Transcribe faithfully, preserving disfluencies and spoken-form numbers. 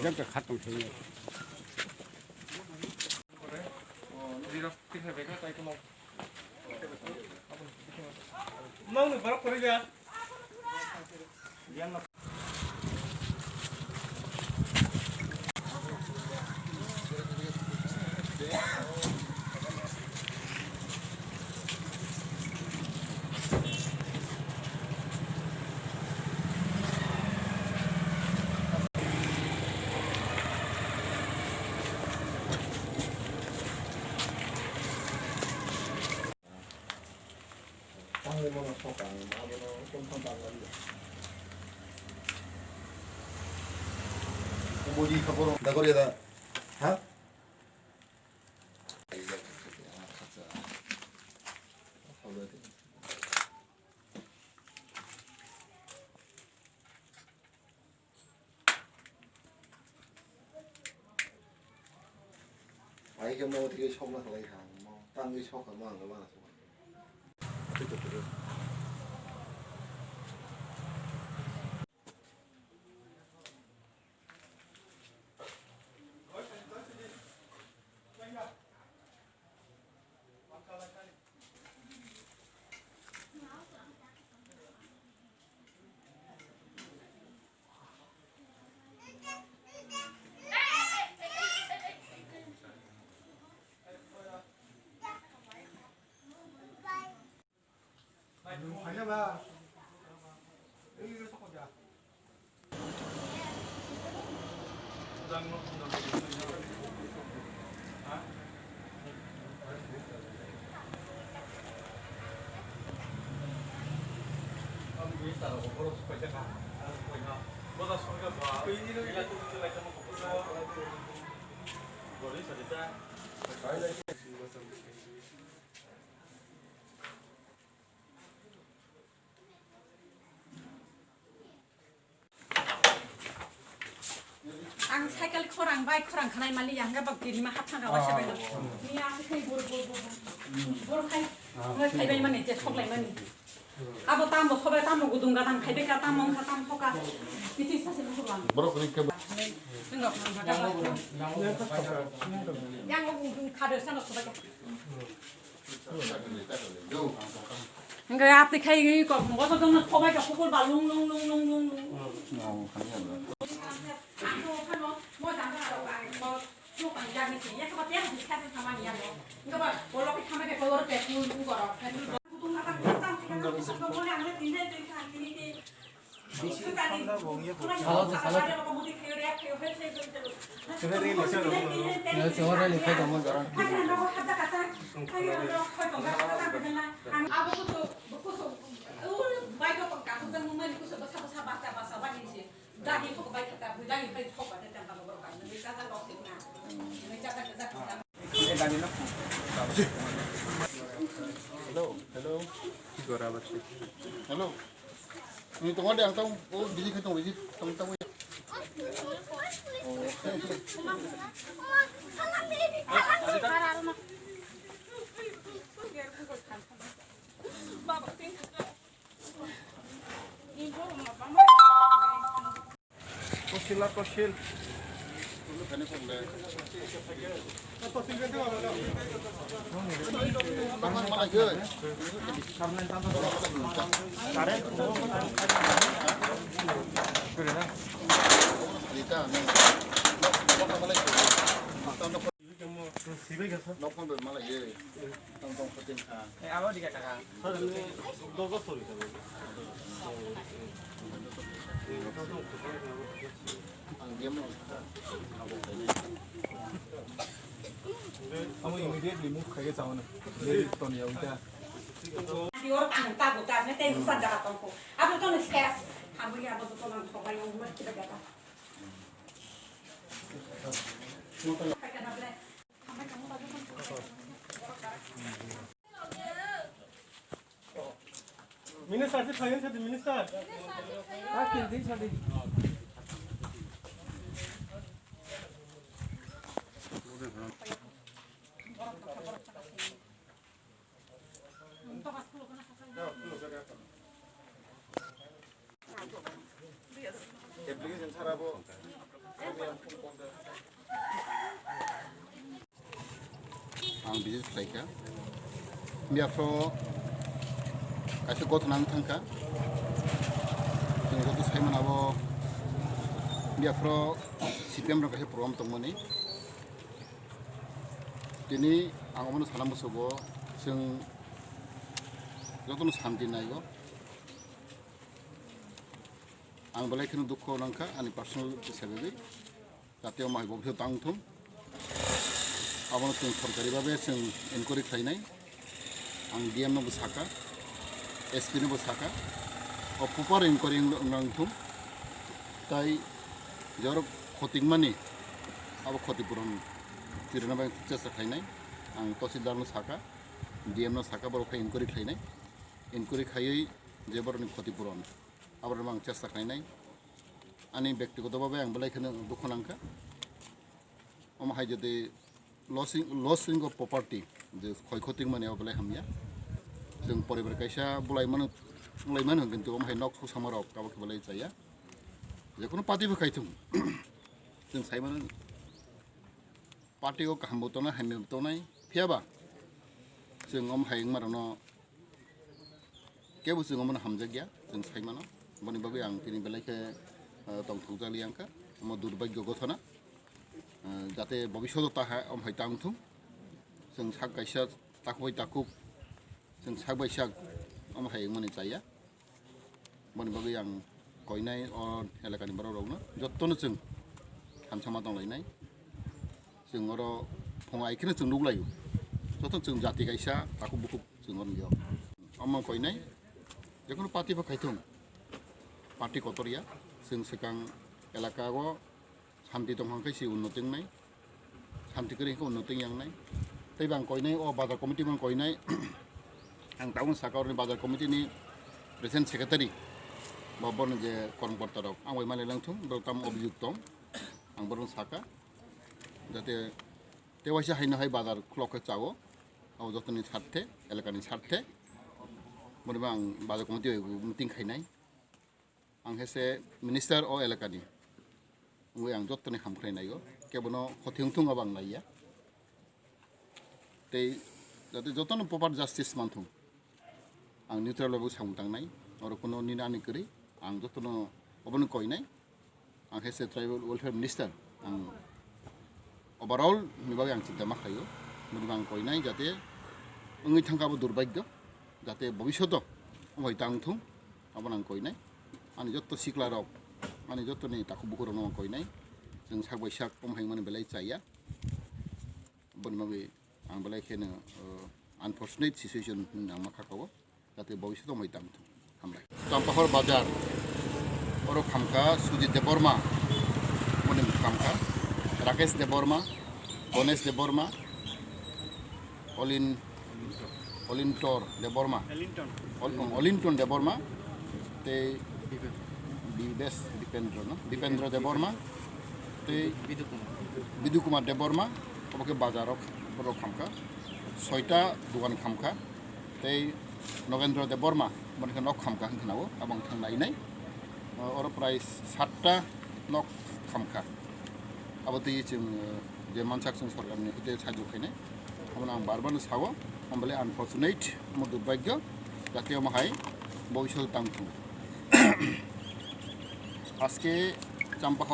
Jab tak khatung thai. Nang ni barak kore ya. Dagor ya da. Ha? Ai khe mo thike sokna khlai kha, mo tangwi sok kha, mo ang khe mana sok kha. Ang cycle khorang, bike khorang khanai mali ya, hwnba bak kirima hap thang kha waisa bai no. Ni ang khai bor bor bor bor khai, ngai khai bai mani je sok lai mani. Abo tamo sobai tamo gudung gadang khai bai ka tamo wngkha tam soka. Biti sase bukhurwang. Borok rikhe. Nengok nang kha. Yang gudung khade sano sobai ka. Hingke apni khai gini kok boso dong na sobai ka pukul ba lung lung lung lung lung lung. Hello, hello. Hello. Ni tongo de ang tong, o biji khe tong biji tong tong. Kosil la kosil. Sibai kha sa. Nokphang bai malai ye. Tong tong khatin kha. Eh, abo diga kaka. Sa ni dogo sori kha. Ang diam no. Abo immediately move khai ke chawan. Toni ya uta. Dior ang ta buta ne te busa jaga tongko. Abo to ne ses. Abo ya abo to nang thobai ang mati jaga. Minister, sir, sir, minister. Application sara bo. Ang visit khlaikha. Biaphro kaisa gothona wng thangkha. Chwng joto saimano abo biaphro C P M rok kaisa program tongmani. Tini ang omono sana musugo, chwng jotono santi naigo. Ang belai kheno dukho nangkha ani personal hisabe, jate omo hai bobisot tang thung. Abono chwng sorkari babe chwng enquiry khlainai. Ang D M no bo saka, S P no bo saka. O proper enquiry wng, wng thung. Tai jorok khotikmani abo khoti puron tirina bai chesta khlainai. Ang tahsildar no saka, D M no saka, borok khe enquiry khlainai. Enquiry khaiwi je borokni khoti puron, aborok ang chesta khlainai. Ani bektigoto babe ang belai kheno dukho nangkha. Omo hai jodi losing, losing of property, je khoi khoti mani abo belai hamya. Chwng poribar kaisa bulai mano, bulai mano, kintu omo hai nok suk sama rok abo khe belai chaya. Jekunu party bo khai thung. Chwng sai mano party o kaham bo tongnai, hamya bo tongnai. Phiyaba chwng omo hai wngma rokno kebo chwng omono hamjakya, chwng sai mano. Boni bagwi ang tini belai khe, ah, tongthokjak li ang kha. Omo durbagyo gothona. Ah, jate bobishoto ta ha, omo hai ta wng thung. Chwng sak kaisa takhuk bai takhuk, chwng sak bai sak omo hai wngmani chaya. Boni bagwi ang koinai o elakani borok rokno, jottono chwng thansa ma tonglainai. Chwng oro phung ai kheno chwng nuklaio. Joto chwng jati kaisa takhuk bukhuk chwng oro nukya. Omo koinai, jekunu party bo khaithung, party kotor ya, chwng swkang elaka o santi tong hwnkhe se unnoti wngnai, santi kwrwi hwnkhe unnoti wngya wngnai. Tei bo ang koinai o bazar committee bo ang koinai, ang tabuk saka oroni bazar committee ni president secretary ba boroni je kormokorta rok ang bai mali langthung, borok tamo obijok tong, ang borokno saka. Jate tewaisa haino hai bazar khulok khe chao, abo jotoni sarthe, elakani sarthe. Boni bo ang bazar committee bai meeting khainai. Ang khe se minister o elakani, wngwi ang jotoni ham khlai naigo, kebono khothing thung abo ang naiya. Tei jate jotono proper justice manthung. Ang neutral bai bo samung tangnai, oro kuno nini ani kwrwi, ang jotono obono koinai. Ang khe se tribal welfare minister, ang overall ni bagwi ang chinta ma khlaio. Bini bo ang koinai jate wngwi thangkha abo durbagyo, jate bobishoto omo hai tang thung, abono ang koinai. Ani jotto sikla rok, ani jottoni takhuk bukhuk rokno ang koinai. Chwng sak bai sak omo hai wngmani belai chaya. Boni bagwi ang belai kheno, uh, unfortunate situation hinwi ang ma kha kabo, jate bobishoto mai tang thung. Hambai. Champahor bazar, oro khamkha Sujit Debbarma, boni khamkha Rakesh Debbarma, Ganesh Debbarma, Olin, Olintor Debbarma, Olinton. Ol-, Olinton Debbarma, tei Bibesh Dipendra, no? Dipendra Debbarma, tei Bidu Kumar. Bidu Kumar Debbarma, obo khe bazar o borok khamkha, soita dogan khamkha, tei Nogendra Debbarma, boni khe nok khamkha hwn khna o, abo ang thang nainai. O, oro prai satta nok khamkha. Abo twi chwng, eh, je mansak chwng sorkarni hoite sajwk khainai. Abono ang bar bar no sao, omo belai unfortunate, omo durbagyo, jate omo hai bobishoto tang thung. Aske Champahor